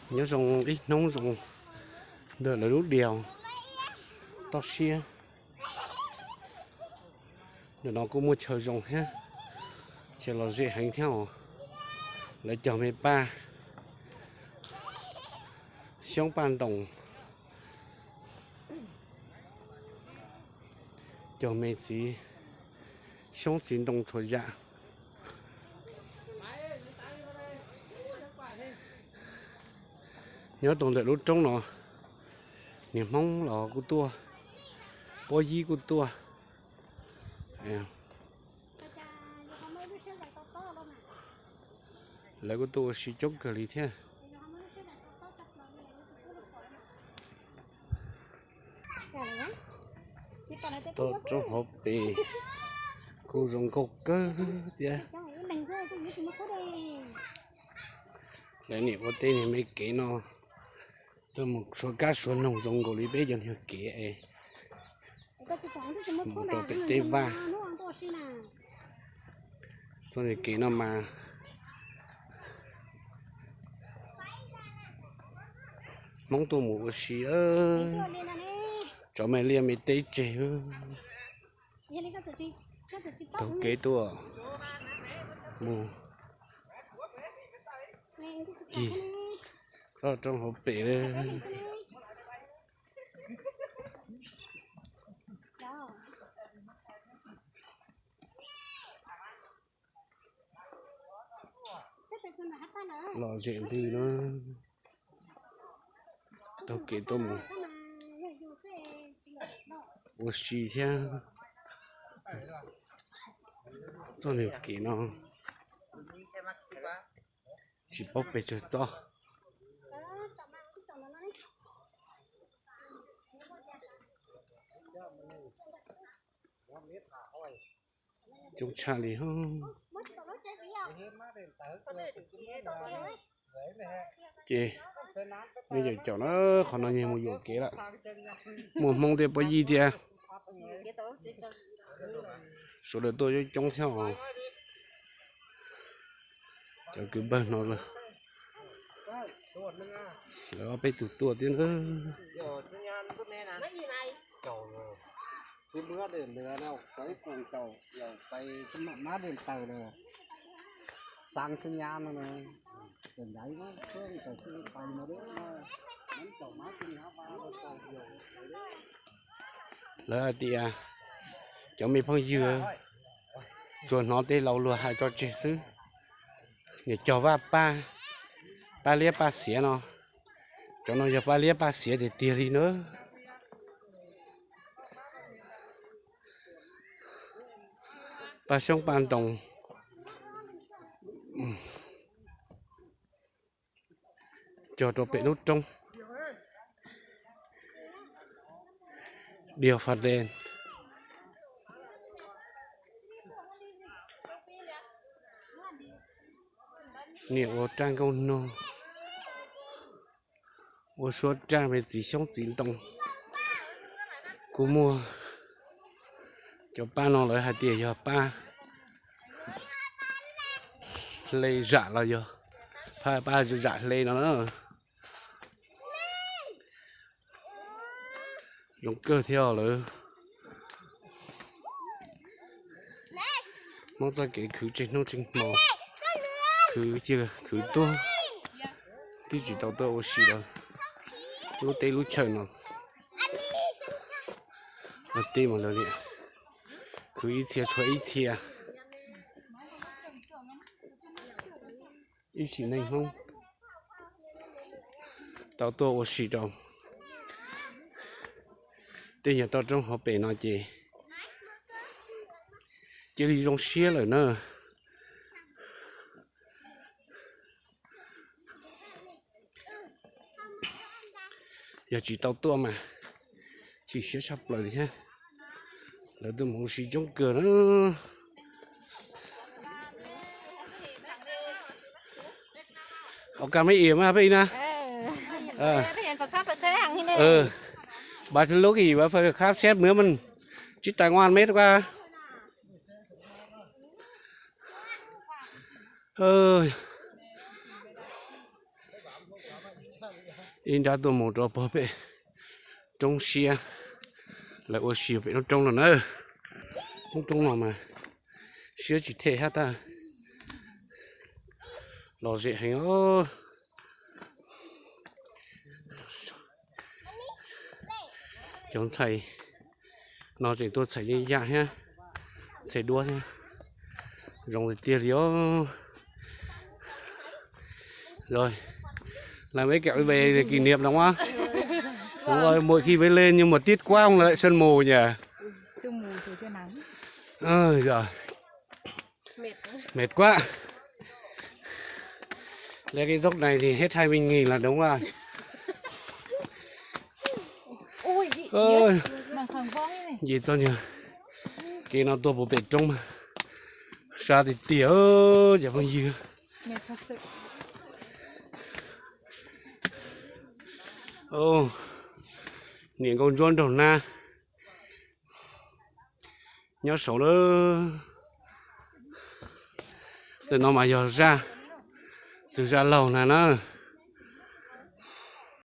Nyob zoo ib hnub zoo ntawm lawv lub diaus toj siab. Ntawm no kuj muaj chaw zoo thiab, chaw lom zem heev thiab os. Lawv cog me paj xyoob paj ntoos, cog me txiv xyoob txiv ntoo txhua yam. Nyob rau ntawm lub roob no, niag Hmoob los kuj tuaj, Pob Yib kuj tuaj. Lawv kuj tuaj ua si coob kawg li thiab. Toj roob hauv pes kuj zoo nkauj kawg thiab. Lawv niam ua tej niag me kev no tuaj mus suav kab suav noog zoo nkaus li peb cov niag kev es mus rau pem tej vaj. Txoj niag kev no mas Hmoob tuaj mus ua si, tsov me liaj me teb tseg. Taug kev tuaj mus cig toj roob hauv pes. Lom zem ntws na, taug kev tuaj mus ua si thiab. Txoj niag kev no tsis paub pes tsawg txoj. Coob tshaj li. Ces nej caum caum na, qhov no yog mus yuam kev lawm. Muaj Hmoob thiab Pob Yib thiab, sawv daws tuaj coob coob thiab os. Cov kwv npawg no lawm, lawv ob peb tug tuaj thiab na. Lawv hais tias cov me phooj ywg tsuas hnov tej laus luag hais tso tseg xwb. Niam cog vaj paj, paj liab paj xiav no, cov no yog paj liab paj xiav tiag tiag li na. Paj xyoob paj ntoos, cog rau pem lub roob. Dios fas des, niam ua raj nkauj nog, ua suab raj me txiv xyoob txiv ntoo. Kuj muaj cov paj no lawv hais tias yog paj hle zam los yog paj zam hle no na. Zoo kawg thiab lawv muab txoj kev khwv tsev hnub tsev hmo, khwv ciaj khwv tuag, twb tsis tau tuaj ua si lawm. Lub teb lub chaw no, lawv teb mas lawv khwv ib txhia tshuav ib txhia. Ib sim neej Hmoob tau tuaj ua si rau tej nyuag toj roob hauv pes no ces cia li zoo siab lawm na. Yog tsis tau tuaj mas chim siab tshaj plaws thiab. Lawv tuaj mus ua si coob kawg na. Ua kaj me iam mas peb na. Ba lub kis ba khab seb mướn mình chứ tài ngoan mết qua. Ib nrab tuaj mus rau pog pem roob siab, lawv ua si pem roob roob no na. Roob roob no mas siab tsis them hab tag, lom zem heev os. Cov ntxhais no tseem tuaj txhais yeeb yam thiab, txhais duab thiab, zoo tiag tiag li os. Rồi, làm mấy kẹo về kỷ niệm đúng không? Đúng rồi, mỗi khi với lên nhưng mà tiết quá không lại sương mù nhỉ? Sương mù thì chưa nắng. Ôi giời. Mệt quá. Lên cái dốc này thì hết hai mươi nghìn là đúng rồi. Ôi, dì txoj niag kev no tuaj puag pem roob mas sab tiag tiag, cov phooj ywg. Niam nkauj ntsuab nraug nab nyob saud lawm. Ntawm no mas yog zaj, txwg zaj laug na na.